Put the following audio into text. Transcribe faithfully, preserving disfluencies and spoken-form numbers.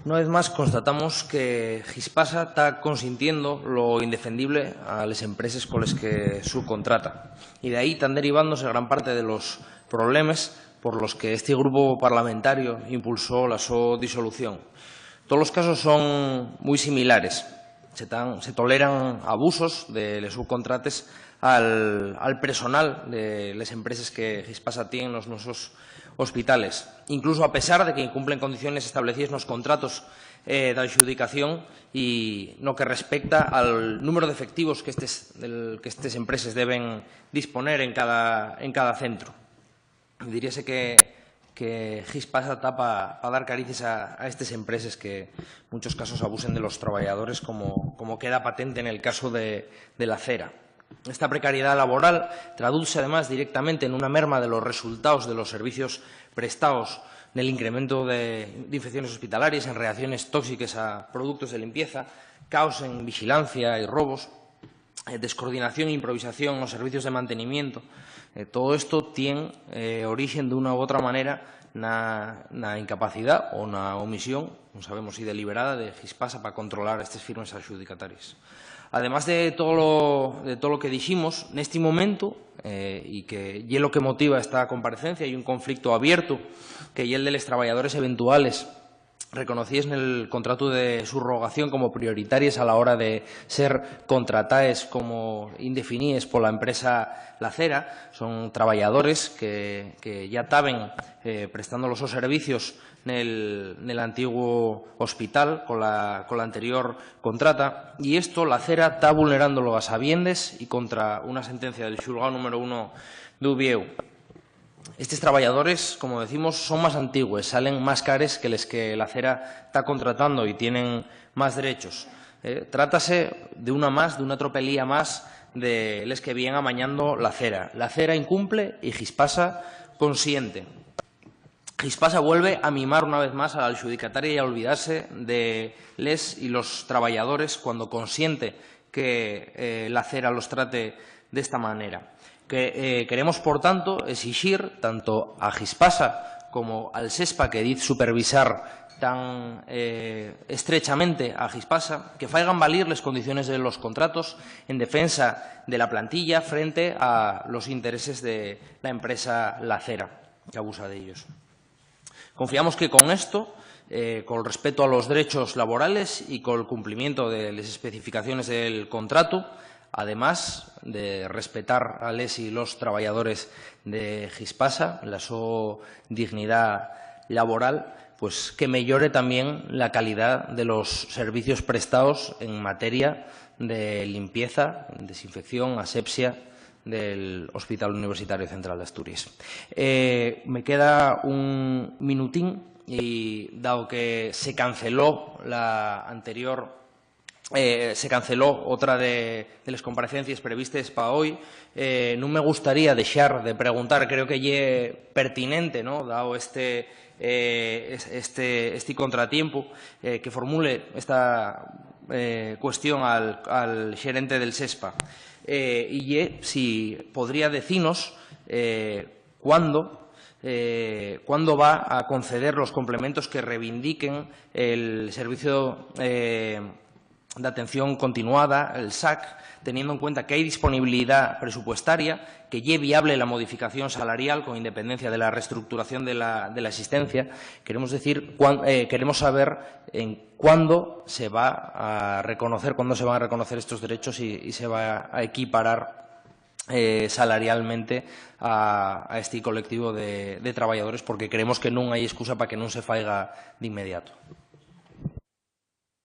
Una vez más constatamos que Hispasa ta consintiendo lo indefendible a les empreses coles que subcontrata, y de ahí tán derivándose gran parte de los problemes por los que esti grupu parlamentario impulsó la so disolución. Tolos casos son mui similares. Se tan, se toleran abusos de les subcontrates al, al personal de les empreses que Hispasa tien nos nuesos hospitales, incluso a pesar de que incumplen condiciones establecíes nos contratos, eh, d'adxudicación y no que respecta al número d'efectivos que estes, del, que estes empreses deben disponer en cada, en cada centru. Diríase que, que Hispasa ta pa, pa dar carices a, a estes empreses que, en munchos casos, abusen de los trabayadores, como, como queda patente nel casu de, de la cera. Esta precariedá laboral traduzse, además, directamente nuna merma de los resultaos de los servicios prestaos, nel incremento de, d'infecciones hospitalarias, en reacciones tóxiques a productos de limpieza, caos en vixilancia y robos, eh, descoordinación e improvisación nos servicios de mantenimiento. Eh, todo esto tien, eh, orixen, d'una u otra manera, na, na incapacidá o na omisión, nun sabemos si deliberada, de Hispasa pa controlar estes firmes adxudicataries. Además de todo lo, de todo lo que diximos, nesti momentu, eh, y que ye lo que motiva esta comparecencia, ye un conflicto abiertu, que ye el de les trabayadores eventuales reconocíes nel contratu de subrogación como prioritaries a la hora de ser contrataes como indefinies pola empresa La Cera. Son trabayadores que, que ya taben, eh, prestando los sos servicios nel, nel antiguu hospital cola, cola anterior contrata, y esto La Cera ta vulnerándolo a sabiendes y contra una sentencia del xulgáu número uno d'Uviéu. Estes trabayadores, como decimos, son más antigües, salen más cares que les que La Cera ta contratando y tienen más derechos. Eh, trátase d'una más, d'una tropelía más de les que vien amañando La Cera. La Cera incumple y Hispasa consiente. Hispasa vuelve a mimar una vez más a la adxudicataria y a olvidarse de les y los trabayadores cuando consiente que, eh, La Cera los trate d'esta manera. Que, eh, queremos, por tanto, esixir tanto a Hispasa como al SESPA, que diz supervisar tan, eh, estrechamente a Hispasa, que faigan valir les condiciones de los contratos en defensa de la plantilla frente a los intereses de la empresa La Cera, que abusa d'ellos. Confiamos que con esto, eh, col respetu a los derechos laborales y col cumplimiento de les especificaciones del contratu, además de respetar a les y los trabayadores de Hispasa, la so dignidá laboral, pues que meyore tamién la calidá de los servicios prestaos en materia de limpieza, desinfección, asepsia, del Hospital Universitario Central d'Asturies. Eh, me queda un minutín y, dao que se canceló la anterior, eh, se canceló otra de, de les comparecencias previstes pa hoi, eh, nun me gustaría dexar de preguntar, creo que ye pertinente, ¿no? Dao este, eh, es-, este, esti contratiempu, eh, que formule esta, eh, cuestión al, al xerente del SESPA. Eh, y ye si podría decinos, eh, cuándo, eh, cuándo va a conceder los complementos que reivindiquen el servicio, eh, d'atención continuada, el SAC, teniendo en cuenta que hai disponibilidá presupuestaria, que ye viable la modificación salarial con independencia de la reestructuración de la, de la asistencia. Queremos decir, cuan-, eh, queremos saber en cuándo se va a reconocer, cuándo se van a reconocer estos derechos y, y se va a equiparar, eh, salarialmente a, a esti colectivo de, de trabayadores, porque creemos que nun hai excusa pa que nun se faiga d'inmediato.